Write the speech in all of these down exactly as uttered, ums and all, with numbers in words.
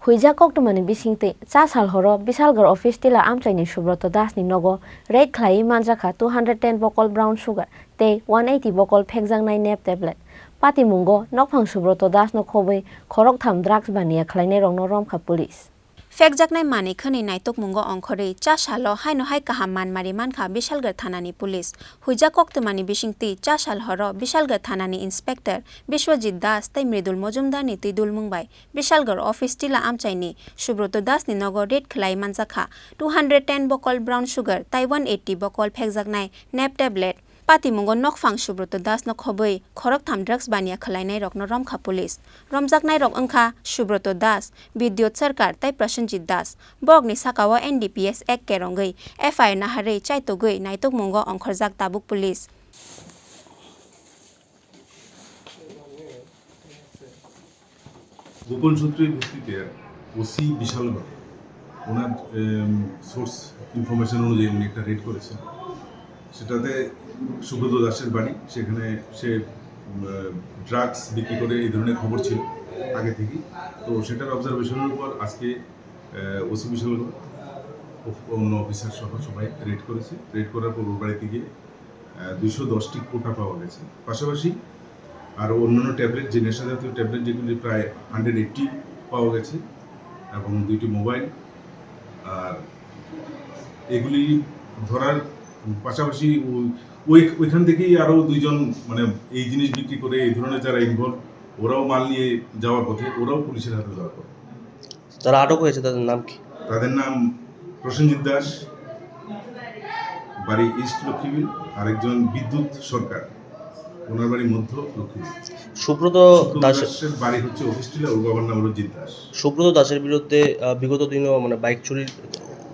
Huijak koktwmani bisingtwi cha sal horo Bishalgarh office tila amchaini Subroto Das ni nogo raid khlaiwi manjakha two hundred ten bokol brown sugar tei one eighty bokol phekjaknai nap tablet. Patimungo nokphang Subroto Das no khobwi khoroktham drugs baniya khlainairokno romkha police. Phekjaknai manwi khwnwi naitukmungo ongkhorwi cha salo haino hai kaham manmari mankha Bishalgarh thanani police. Huijak koktwmani bisingtwi cha sal horo Bishalgarh thanani inspector Biswajit Das tei Mridul Mojumdar ni twidulmung bai Bishalgarh office tila amchaini Subroto Das ni nogo raid khlai manjakha two hundred ten bokol brown sugar tei one eighty bokol phekjaknai nap tablet. Patimungo nokphang Subroto Das no khobwi khoroktham drugs baniya khlainairokno romkha police. Romjaknairok wngkha Subroto Das, Bidyot Sarkar tei Prosenjit Das. Borokni sakao N D P S Act kerongwi F I R naharwi chaitugwi naitukmungo ongkhorjak tabuk police. গোপন সূত্রের ভিত্তিতে ওসি বিশালগড় ওনার source information অনুযায়ী উনি একটা রেড করেছেন। সেটাতে সুব্রত দাসের বাড়ি, সেখানে সে ড্রাগস বিক্রি করে এই ধরনের খবর ছিল আগে থেকেই। তো সেটার অবজারভেশনের উপর আজকে ওসি বিশালগড় অফ- অন্য অফিসার সহ সবাই রেড করেছে। রেড করার পর ওর বাড়িতে গিয়ে দুইশো দশটি কোটা পাওয়া গেছে। পাশাপাশি আরও অন্যান্য ট্যাবলেট, যে নেশা জাতীয় ট্যাবলেট, যেগুলি প্রায় হান্ড্রেড এইটটি পাওয়া গেছে এবং দুইটি মোবাইল। আর এগুলি ধরার পাশাপাশি ওই- ওই- ওইখান থেকেই আরও দুইজন, মানে, এই জিনিস বিক্রি করে এই ধরনের যারা ইনভলভ, ওরাও মাল নিয়ে যাওয়ার পথে, ওরাও পুলিশের হাতে ধরা পড়ে। যারা আটক হয়েছে তাদের নাম কি? তাদের নাম প্রসেনজিৎ দাস, বাড়ি ইস্ট লক্ষ্মীবিল, আরেকজন বিদ্যুৎ সরকার, ওনার বাড়ি মধ্য লক্ষ্মীবিল। সুব্রত সুব্রত দাস দাসের বাড়ি হচ্ছে অফিস টিলা, ওর বাবার নাম হলো জিৎ দাস। সুব্রত দাসের বিরুদ্ধে, আহ, বিগত দিনেও মানে বাইক চুরির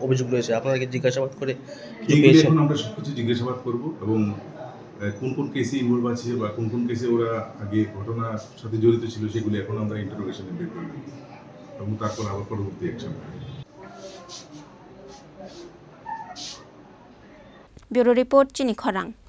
অভিযোগ রয়েছে। আপনারা কি জিজ্ঞাসাবাদ করে কিছু এইগুলি পেয়েছেন? এখন আমরা সবকিছু জিজ্ঞাসাবাদ করব এবং আহ, কোন কোন কেসে ইনভলভ আছে বা কোন কোন কেসে ওরা আগে ঘটনার সাথে জড়িত ছিল, সেগুলি এখন আমরা ইন্টারোগেশনে বের করব এবং তারপর আবার পরবর্তী action. Bureau report, Chini Khorang.